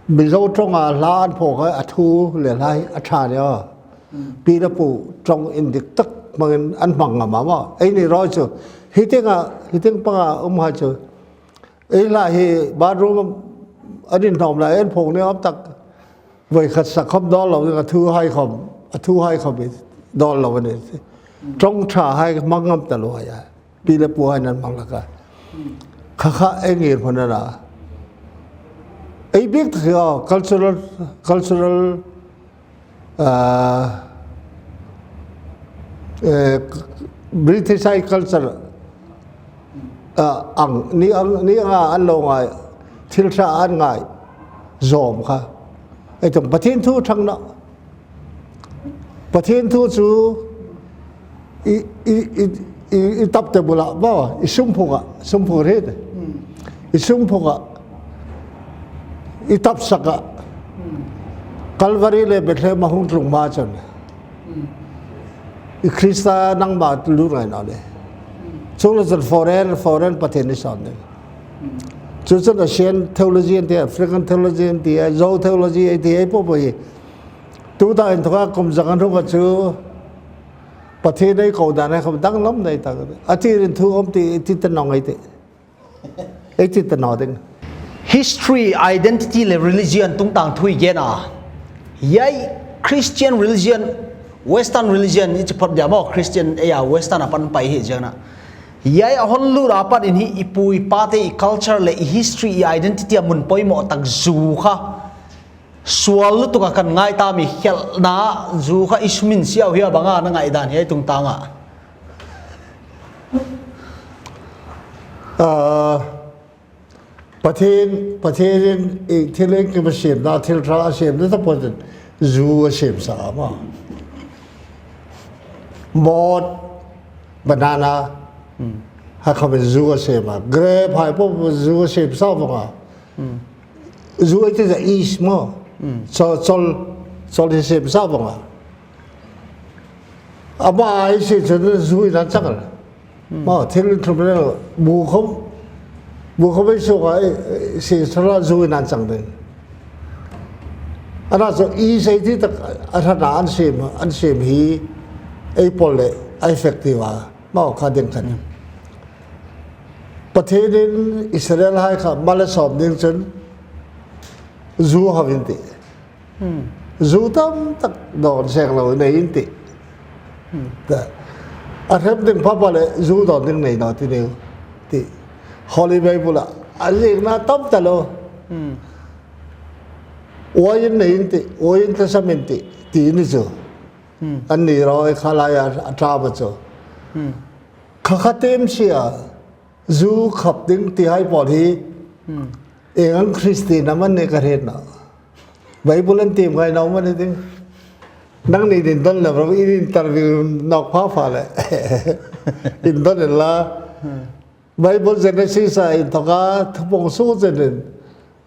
Mizo tong a hla an phawk a thu le lai a tha ni a. Pi le pu tong in dik tak hmangin an hmang ngam a maw. Ei ni roi chu. Hi teng a, hi teng pang a um hai chu. Ei la hi bathroom an in hawm lai an phawk ni om tak. Voi khat sak khawm dawl lou, a thu hai khawm, a thu hai khawm i dawl lou ni. Tong tha hai mang ngam ta lou hai a. Pi le pu hai nan mang laka. Kha kha ei ngir phun na. Ei bik ta kha cultural, cultural, ah, eh, British hai culture, ah, ang, ni ang, ni ang a an lou ngai, thil tha an ngai, zom kha. Ei tong Pathian thu thang na. Pathian thu chu i, i, i, i, i tapte bula, ba, i sumphuk a, sumphuk ri te. I sumphuk a, i tapsak a. Calvary le Bethlehem a hung tlung ma chun. I Krista nangmah lut ngai na le. Chung le chun foreign, foreign Pathian i sawn ding. Chu chun Asian theology an ti, African theology an ti, Zou theology an ti, ei popo hi. Tu ta in thoka kum zang an thoka chu Pathian ei kou dan ei kham danglam nei ta. A ti rin thu om ti, ti ta nong ei ti. Ei ti ta nong ding. History, identity le religion tungtang thu i gen a. Hiai Christian religion, Western religion i chi phot dia maw, Christian ei a Western apan pai hi ziak na. Hiai a hon lut apat in hi i pu i pate i culture le i history i identity a mun poimoh tak zu kha. Sual lutuk a kan ngai ta mi khelhna zu kha i sumin siau hia banga na ngaihdan hiai tungtang a. Ah, Pathian, Pathian in i thil engkim a siamna, thil tha a siamna ta pawtin zu a siam sa ma. Mawt, banana, hai kham in zu a siam a. Grape hai pawh zu a siam sa banga. Zu ei ti za is maw. Chol, chol, chol hi siam sa banga. Amah ei si chun zu in an chang a. Maw, thil in thum le bu khom, bu khom ei suk a, ei, ei si chun zu in an chang ding. Ana chu is ei ti tak a thana an siam, an siam hi ei pawl le a effective a. Maw, kha ding khan. Pathian in Israel hai kha mal a sawm ding chun zu hau in ti. Zu tam tak dawn seng lou nei in ti. Ta, a hrem ding papa le zu dawn ding nei nawn ti neu ti. Holy Bible a, a zikna tam ta lou. Uai in nei in ti, uai in ta sam in ti, ti ni chu. An ni roi kha lai a, a ta ba chu. Kha kha tem sia, zu khap ding ti hai pawl hi. Eng ang Christian a man ne ka hriet na. Bible an tim ngai nau man ding. Nang ni din don le bro, in interview nok pha pha le. In don in la. Bible Genesis a in thoka thupong su zen in.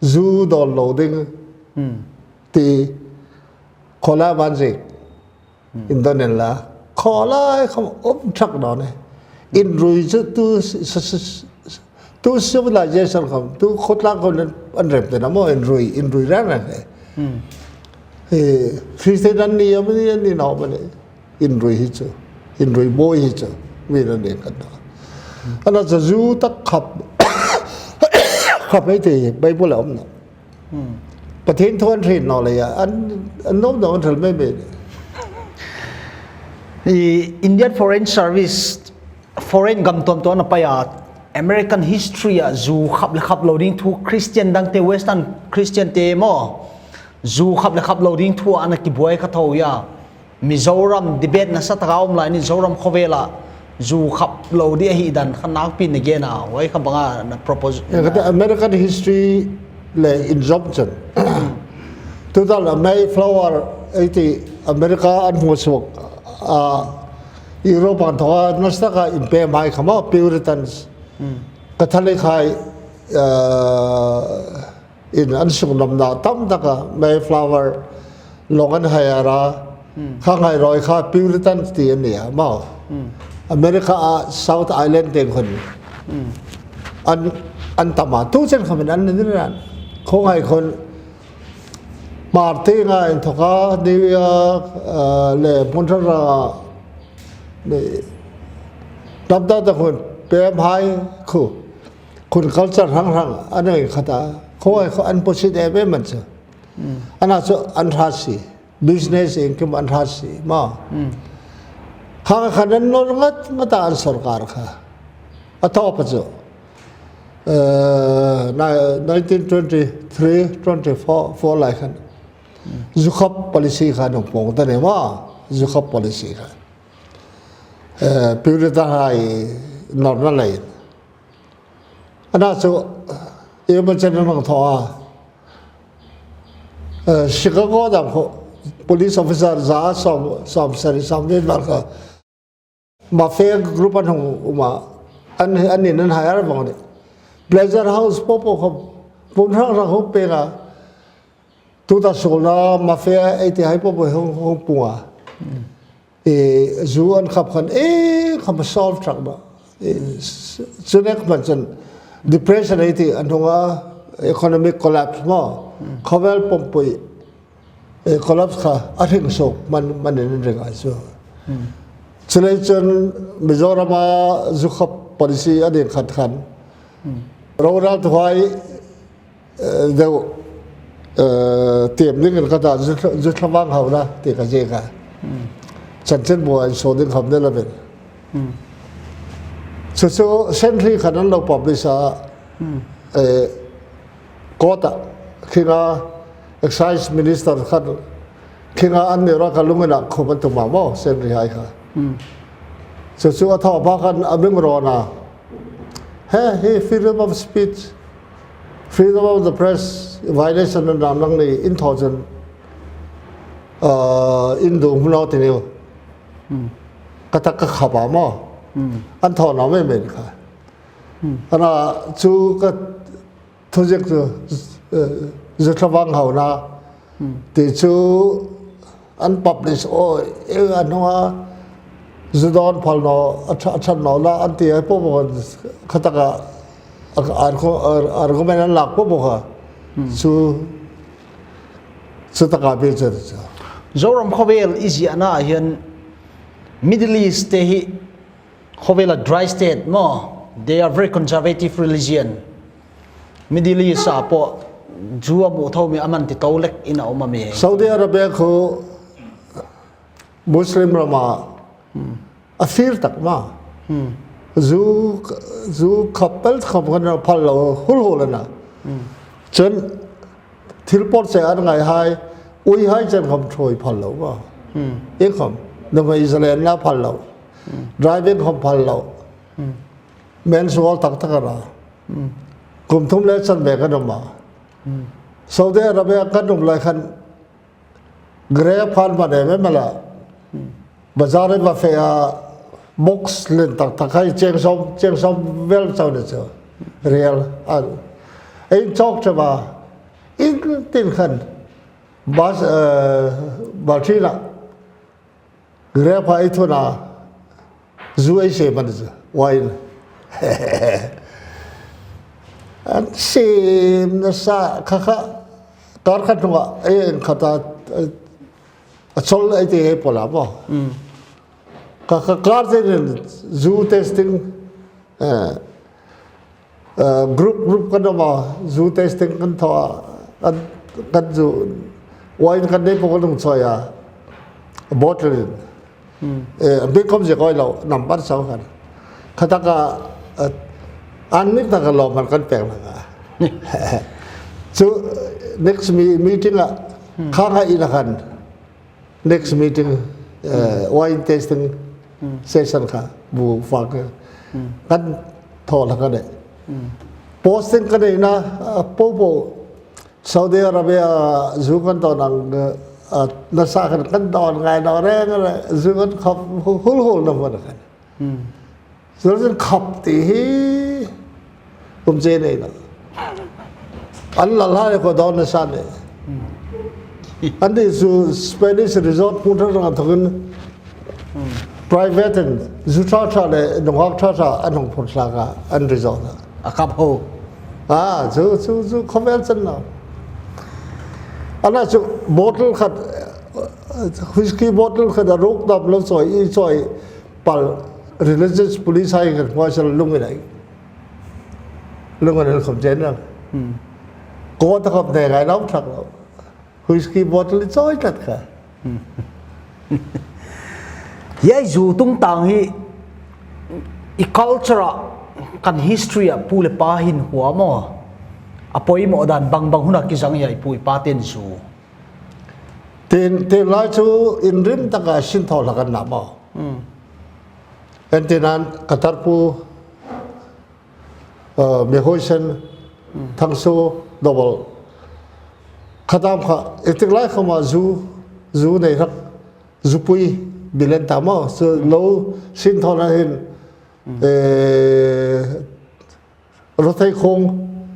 Zu dawn lou ding. Ti khola ban zik. In don in la. Khola kham um thak dawn e. In rui chu tu s-, s-, s-, s-, tu civilization kham, tu khotlang kham an rem te na maw in rui, in rui rang rang e. Eh, Christian an ni am ni, an ni nau ba le. In rui hi chu. In rui boi hi chu. Mi na ne kan na. Ana chu zu tak khap. Khap ei te Bible a om na. Pathian thu an hriet naw le a, an, an nom naw an thal mai mai. I Indian Foreign Service, foreign gam tuamtuam a pai a, American history a zu khap le khap lou ding thu Christian dangte, Western Christian te maw, zu khap le khap lou ding thu ana kibuai kha thou ia. Mizoram debate nasa taka om lai ni Zoram khovel a zu khap lou di ahihdan kha nakpi na gen a, huai kha banga na propose. Ya, kata American history le in zom chen. Tuta la Mayflower ei ti America an hmusuak a, Europe an thoa nasa taka in pem hai kha maw Puritans. Catholic hai, ah, in an sunglamna tam taka Mayflower long an hai ara, kha ngai roi kha Puritan ti an ni a maw. America a South Island teng khun an, an tam a. Tu chen khamin an ni ran. Khong hai khun Marti nga in thoka New York, ah, le Montreal ra ni. Dam dam ta khun pem hai khu. Khun culture hrang hrang, an eng khata, khoi kho an posit em em man chu. Ana chu an hrat si, business engkim an hrat si, maw. Khang khan an nor ngat ngat a an sorkar kha. A tawp a chu, eh, na-, nineteen twenty-three, twenty-four, four lai khan. Zu khap policy kha nung pong ta ne ma, zu khap policy kha. Eh, Puritan hai norna lai. Ana chu, eh, ma chen nang thaw a. Eh, Chicago dam kho, police officer za sawm, sawmsari, sawmnih val kha. Mafia group an hong um a, an, an in an hire vang ni. Pleasure House popo kha, pum rang rang hong peng a. Tuta sulna mafia ei ti hai popo hong, hong pung a. E, zu an khap khan, e, kham solve thak ba. E, s-, chu nek man chun depression ei ti an hong a, economic collapse maw. Khovel pumpui. E, collapse kha, a hring suk, man, man in ring a chu. Chulei chun Mizoram a zu khap policy a ding khat khan. Roraltu hai, eh, deuh, eh, tiam ding in ka ta zu, zu thlavang hau na, ti ka zek a. Chanchin bua in so ding kham ne la ven. Chu chu Sentry khan an lo publish a, eh, court a, khinga excise minister khan, khinga an ni ra ka lungin a khum an tum a maw, Sentry hai kha. Chu chu a thaw pa khan a ming ron a. He, he, freedom of speech, freedom of the press violation na nam lang ni in thaw chun, uh, in du hmu lo ti niu. Ka tak ka khap a maw. An thaw na mai mai kha. Ana chu ka thu zek chu, eh, zu thlavang hau na. Ti chu an publish o, e, an hong a zu dawn phal no, a tha-, a than no la, an ti ai popo kha tak a, a, a, a, argument an lak popo kha. Chu, chu tak a bil chu chu. Zoram khovel i zia na hian Middle East te hi khovel a dry state maw, they are very conservative religion. Middle East a pawh zu a muh tho mi a man ti to lek in a awm a mi. Saudi Arabia khu Muslim ram a a fir tak ma. Zu, zu khap pel khap khan phal lo hul hul ana. Chun thil pawt se an ngai hai, ui hai chen kham throi phal lo ma. E kham, nama Israel na phal lo. Driving kham phal lo. Men sual tak tak a ra. Kum thum le chan mek a num a. Saudi Arabia ka num lai khan Grab khan va ne me mala. Bazar e va fe a box len tak tak hai cheng som, cheng som vel chau ne chu. Real. A. Ei chok che ba. In tin khan. Bas, eh, Baltina. Grab a i thuna, zu ei se man zu, wine. An sem nasa, kha kha, tar khat nunga, ei khat a, a chol ei te hei pola maw. Kha kha, car te nen, zu testing, eh, Eh, group, group kan awm a, zu testing kan thaw a, kan, kan zu, wine kan nei pawh kan hung chawi a, bottle in. Eh, a bik khawm zi koi lo, number chauh khan. Kha tak a, eh, an nik tak a lawm kan kan pek lak a. Chu, next mi-, meeting a, khang a inn a khan. Next meeting, eh, wine tasting session kha, bu fak. Kan thaw la ka ne. Posting ka neihna, ah, popo Saudi Arabia, zu kan dawn ang, ah, nasa khan kan dawn ngai na reng reng, zu kan khap hu-, hul hul na hmun khan. Zol zin khap ti hi um che nei na. An la la le ko dawn na sa ne. An di su Spanish resort pu tha tha thokin private in zu tha tha le nunghak tha tha an hong phun sa ka an resort na. A khap ho. Ah, zu, zu, zu khovel chan na. Ana chu bottle khat, whisky bottle khat a ruk dam lo choi, i choi, pal religious police hai kan hmuai sal lungin ai. Lungin ai khom chen na. Ko ta khop ne ngai lau thak lau. Whisky bottle i choi tat kha. Hiai zu tungtang hi i culture a, kan history a pu leh pa hinkhua maw, a poimoh dan bangbang hun a kizang hia i pu i pa ten zu? Tin, tin lai chu inrim taka sinthawn la kan na maw. Hmm. Entenan ka tar pu, uh, Mehoi Sen, hmm, Thangso, Dobol. Khatam kha, etik lai khama zu, zu nei rak, zupui bilen ta maw. So, hmm, lo sinthawn a hin, hmm, eh, rothei khong,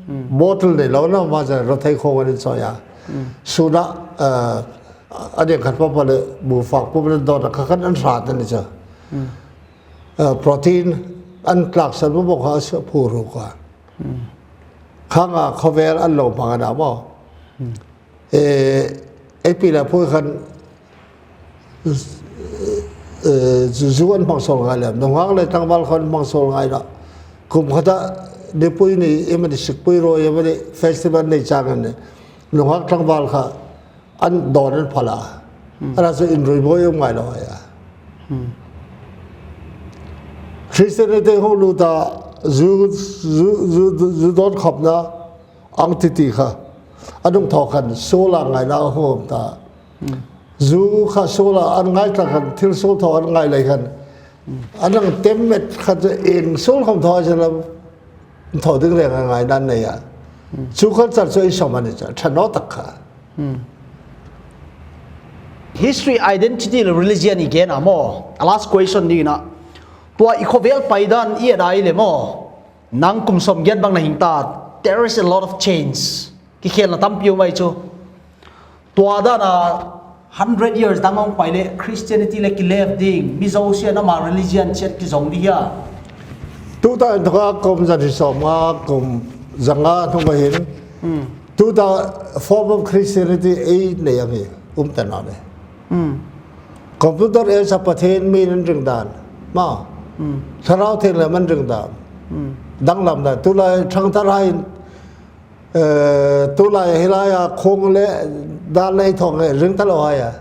hmm, bottle nei lo na ma za rothei khong anin soya. Hmm. Suna, uh, a ding khat pa pa leh bu fak pu leh dona kha khan an sa ta ni cha. Hmm. Uh, protein an tlak san bu bok ha sa phu ru ka. Hmm. Khang a khovel an lo mang ana maw. Hmm. Eh, ei pi leh pui khan, eh, zu, zu an hmang sawl ngai leh, nunghak leh tlangval khan hmang sawl ngai na. Kum khata, nipui ni, emani sikpui roi, emani festival nei chang an ne. Nunghak tlangval kha, an dawn an phal a. Hmm. Ana chu inrui boi um ngai lou hia. Hmm. Christianity hong lut a, zu, zu, zu, zu dawn khapna, ang titi kha. A nung thaw khan sual a ngaina hom ta. Hmm. Zu kha sual a an ngai ta khan thil sual thaw an ngai lai khan. Hmm. A nang tem met kha chu eng sual kham thaw chu lam thaw ding leng a ngaina nei a. Hmm. Chu culture chu i sawm a ni cha, tha no tak kha. Hmm. History, identity leh religion i gen a maw. A last question ni na. Tua i khovel paidan i et a i leh maw. Nang kum sawmgiat bang na hing ta, there is a lot of change. Kikhelna tampi om mai chu. Tua dan a hundred years dang hong pai leh Christianity leh kilep ding, mi zosia'n ama religion chiat kizong di hia. Tuta in thaka kum zan hi sawmnga, kum zanga thung a hin. Hmm. Tuta form of Christianity ei nei ang hi, um ta na le. Hmm. Computer age a Pathian mi nan ring dan. Maw. Hmm. Thlarau Thianghlim man ring dan. Hmm. Danglam dan. Tulai thangthar hai, eh, tulai hilai a khong leh dan leh thong leh ring ta lou hai a.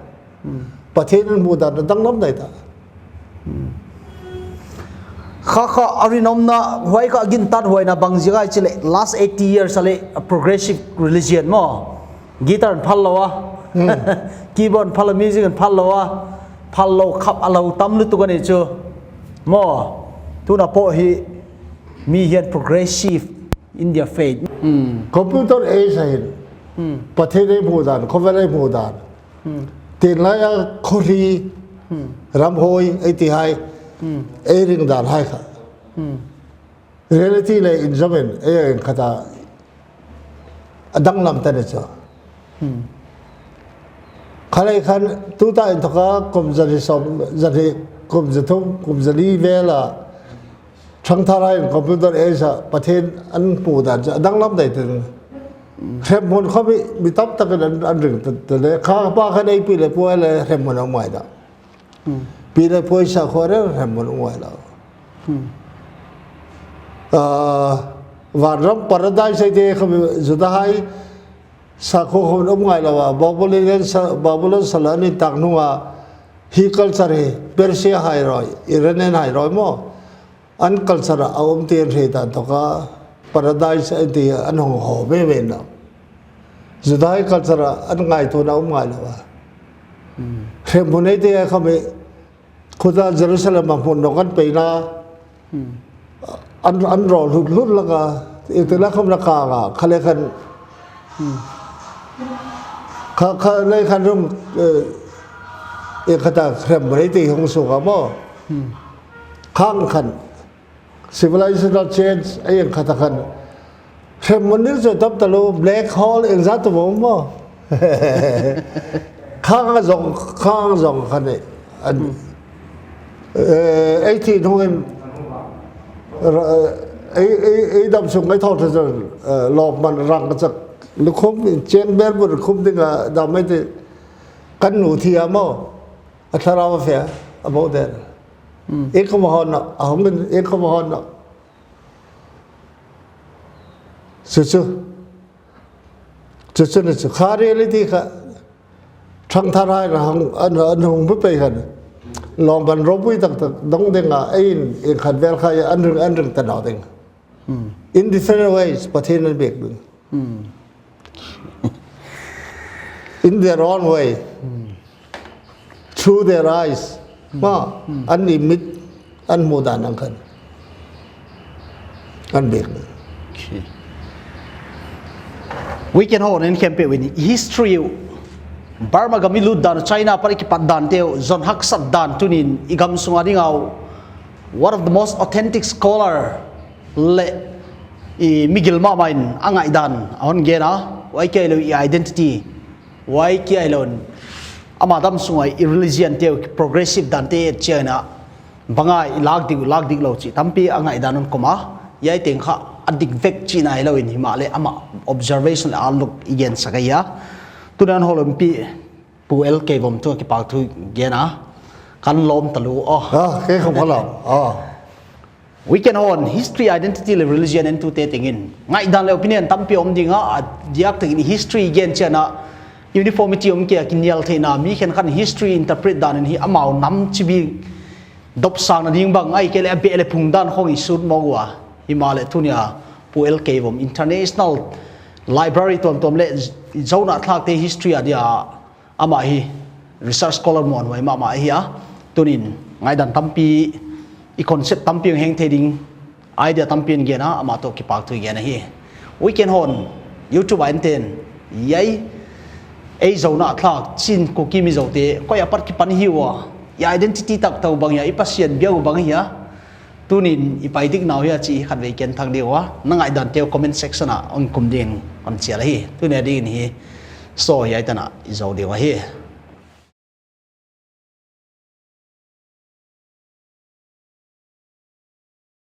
Hmm. Pathian in mu dan danglam dai ta. Hmm. Kha kha a rinumna huai kha gintathuaina bang ziak a i chih leh last eighty years a leh a progressive religion maw. Guitar in phal lou a. Hmm. Keyboard in phal lou, music in phal lou a. Phal lou khap a lou tam lutuk a ni chu. Maw. Tuna poh hi mi hian progressive in their faith. Hmm. Computer age a hin. Hmm. Pathian ei mu dan, khovel ei mu dan. Hmm. Tin lai a khuri, hmm, ramhuai, ei ti hai. Hmm. Ei ring dan hai kha. Hmm. Reality leh in zom in, ei eng khata a danglam ta ni chu. Hmm. Kha lei khan tuta in thaka kum zan hi sawm, zan hi kum za thum, kum za li vel a. Thangthar hai in computer age a Pathian an pu dan chu a danglam dai te. Hmm. Hremhmun kha mi, mi tam tak in an, an ring te, te le. Kha pa khan ei pi leh pu leh hremhmun a um ngai da. Hmm. Pi leh pu sakhua reng reng mun um ngai lou. Hmm. Ah, vanram paradise ei te kha mi Juda hai sakhua khawm um ngai lou a. Babylonian sa-, Babylon sal a an tak nung a hi culture hi Persia hai roi, Iranian hai roi maw. An culture a um te an hre dan tawka paradise ei te an hong hawm veve na. Juda hai culture a an ngaihtuahna um ngai lou a. Hmm. Hremhmun ei te kha mi khuta Jerusalem a hmun nong an peina. Hmm. An, an rawl hlut hlut lak a, i te la khawm la ka nga, kha lei khan. Hmm. Kha, kha lei khan rung, eh, i khata hremhmun ei te hong suk a maw. Hmm. Khang khan. Civilizational change, ei eng khata khan. Hremhmun ding chu tam ta lou, black hole eng zat tu maw. Khang zong, khang zong khan e. An, hmm, eh, ei thi nung in, ra-, ei, ei, ei dam sung ei thawh thei zong, eh, lawp man rang ka chak. Lukhum, cheng ber bur khum ding a dam ei te. Kan nu thi a maw. A thlarau a fe a, a bo der. Hmm. Ei khawm a hon na, a hong in, ei khawm a hon na. Chu chu. Chu chu ni chu. Kha reality kha. Thangthar hai na hang, an, an hong pe pe khan. Lawmpan ropui taktak dong ding a, ei in, in khat vel kha an ring, an ring ta nau ding. Hmm. In different ways, Pathian in biak ding. Hmm. In their own way. Hmm. Through their eyes. Hmm. Ma, hmm, an i mit, an muh dan ang khan. An biak. Okay. Weekend hon en khempeuh in history uh, Burma gam i lut dan, China apat i kipat dan te uh, zon haksat dan tunin i gam sung a ding a uh, one of the most authentic scholar leh i migil mahmah in a ngaihdan a hon gen a, huai kia hilou i identity, huai kia hilou in ama dam sung a i religion te uh, progressive dan te et chiang a, bang a i lak dik, lak dik lou chih tampi a ngaihdan hon kum a, hiai teng kha a dik vek chihna hilou in himahleh ama observation leh outlook i gen sak ahi a. Tuni'n hon houlimpih Pu L K Vom tungah kipahthu gen a, kan lawm talua. Ah, kei khong ka lawm. Ah. Weekend hon history, identity leh religion entute tengin ngaihdan leh opinion tampi om ding a, a diak tengin history gen chiang a uniformity om kei a, kinial theihna, mi khenkhat history interpret dan in hi amau nam chibi dopsakna ding bang ahihkeileh a beh leh phung dan khong i sut mawk ua. Himahleh tunia Pu L K Vom international library tuamtuam leh Zo nahthlakte history a dia amah hi research scholar muanhuai mahmah ahi a. Tunin ngaihdan tampi, i concept tampi hong heng thei ding idea tampi hon gen a, amah toh kipahthu i gen ahi. Weekend hon YouTube a enten, hiai ei Zo nahthlak Chin Kuki Mizote koi apat kipan hi ua, i identity taktak bang hia, i Pasian biak uh bang hia, tunin i pai dik nau hia chih khatvei ken thak ding ua, na ngaihdan te uh comment section ah hon kum ding hon chial ahi. Tuni a dingin hi show hiai tan ah i zou ding uh ahi.